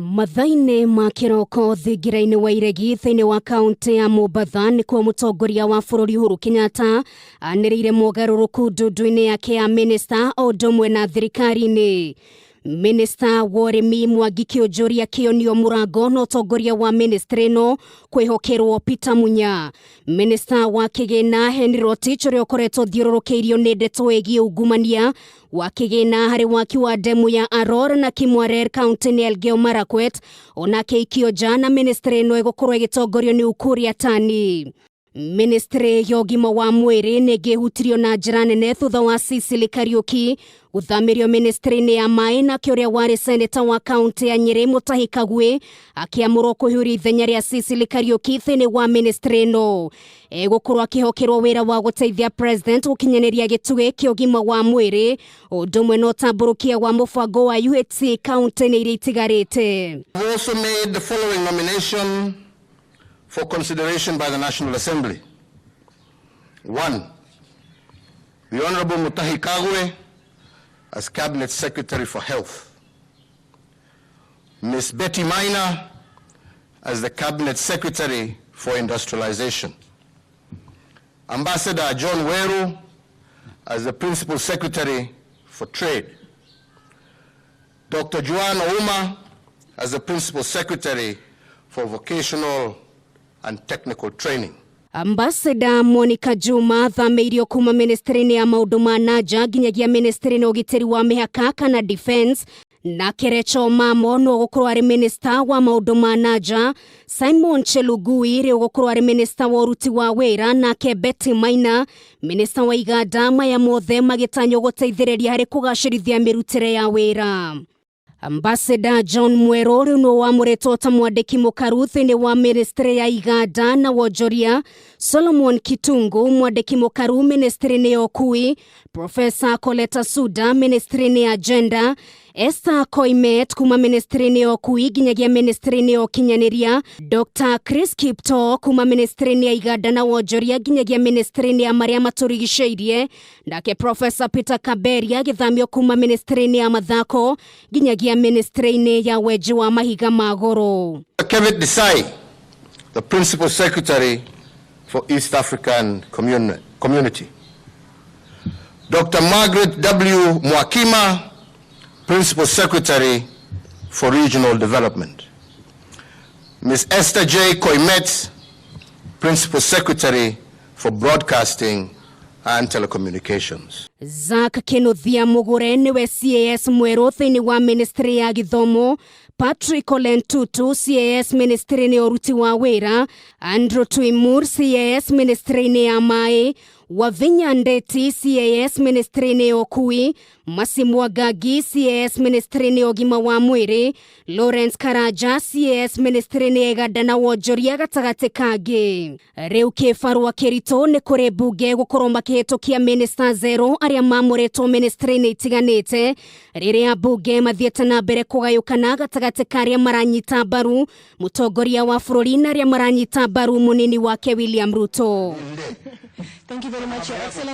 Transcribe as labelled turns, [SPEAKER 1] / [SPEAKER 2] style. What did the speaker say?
[SPEAKER 1] Mathaa-inĩ ma kĩroko thingira-inĩ wa Iregi thĩinĩ wa kaũntĩ ya Mombatha nĩkuo mũtongoria wa bũrũri Uhuru Kenyatta anĩrĩire mogarũrũku ndundu-inĩ yake ya minista o ũndũ ũmwe na thirikari-inĩ. Minista wa ũrĩmi Mwangi Kĩũnjũri akĩonio mũrango na ũtongoria wa ministry ĩno kwĩhokerwo Peter Munya. Minista wa kĩgĩna Henry Rotich ũrĩa ũkoretwo thiũrũrũkĩirio nĩ ndeto ĩgiĩ ungumania wa kĩgĩna harĩ waki wa ndemu ya Aror na Kimwarer kaunti-inĩ ya Elgeyo Marakwet onake ikio nja na ministry ĩno ĩgũkorwo ĩgĩtongorio nĩ Ukur Yatani. Ministry ya ũgima wa mwĩrĩ nĩ ĩngĩhutirio na njĩra nene thutha wa Sicily Kariuki gũthamĩrio ministry-inĩ ya maĩ, nake ũrĩa warĩ seneta wa kaunti ya Nyĩrĩ Mutahi Kagwe akĩamũrwo kũhiũria ithenya rĩa Sicily Kariuki thĩinĩ wa ministry ĩno. Egũkorwo akĩhokerwo wĩra wa gũteithia president gũkinyanĩria gĩtugĩ kĩa ũgima wa mwĩrĩ ũndũ ũmwe na ũtambũrũkia wa mũbango wa UHC kaunti-inĩ iria itigarĩte.
[SPEAKER 2] I've also made the following nomination for consideration by the National Assembly. 1, the Honorable Mutahi Kagwe as Cabinet Secretary for Health. Ms. Betty Maina as the Cabinet Secretary for Industrialization. Ambassador John Weru as the Principal Secretary for Trade. Dr. Joan Ouma as the Principal Secretary for Vocational and Technical Training.
[SPEAKER 1] Ambassador Monica Juma athamĩirio kuma ministry-inĩ ya maũndũ ma nanja nginyagia ministry-inĩ ya ũgitĩri wa mĩhaka kana defense, nake Rachel Mamo no gũkorwo arĩ minister wa maũndũ ma nanja. Simon Chelugui rĩu gũkorwo arĩ minister wa ũruti wa wĩra, nake Betty Maina minister wa iganda, maya mothe magĩtanywo gũteithĩrĩria harĩ kũgacĩrithia mĩrutĩre ya wĩra. Ambassador John Mwerũ rĩu nĩwe wamũrĩtwo ta mwandĩki mũkaru thĩinĩ wa ministry ya iganda na wonjoria. Solomon Kitungu mwandĩki mũkaru ministry-inĩ ya ũkui. Professor Coleta Suda ministry-inĩ ya gender. Esther Koimet kuma ministry-inĩ ya ũkui nginyagia ministry-inĩ ya ũkinyanĩria. Dr Chris Kiptoo kuma ministry-inĩ ya iganda na wonjoria nginyagia ministry-inĩ ya marĩa matũrigicĩirie, nake Professor Peter Kaberia agĩthamio kuma ministry-inĩ ya mathako nginyagia ministry-inĩ ya wenji wa mahiga ma goro.
[SPEAKER 2] Kevin Desai, the Principal Secretary for East African Community. Dr. Margaret W. Mwakima, Principal Secretary for Regional Development. Ms. Esther J. Koimet, Principal Secretary for Broadcasting and Telecommunications.
[SPEAKER 1] Zack Kinuthia Mugure niwe CAS mwerũ thĩinĩ wa ministry ya gĩthomo. Patrick Ole Ntutu CAS ministry-inĩ ya ũruti wa wĩra. Andrew Tuimur CAS ministry-inĩ ya maĩ. Wavinya Ndeti CAS ministry-inĩ ya ũkui. Mercy Mwangangi CAS ministry-inĩ ya ũgima wa mwĩrĩ. Lawrence Karanja CAS ministry-inĩ ya iganda na wonjoria gatagatĩ kangĩ. Rĩu kĩbarũa kĩritũ nĩ kũrĩ mbunge gũkorwo makĩhĩtũkia minista zero arĩa mamũrĩtwo ministry-inĩ itiganĩte, rĩrĩa mbunge mathiĩte na mbere kũgayũkana gatagatĩ ka arĩa maranyita mbaru mũtongoria wa bũrũri na arĩa maranyita mbaru mũnini wake William Ruto.
[SPEAKER 3] Thank you very much, Your Excellency.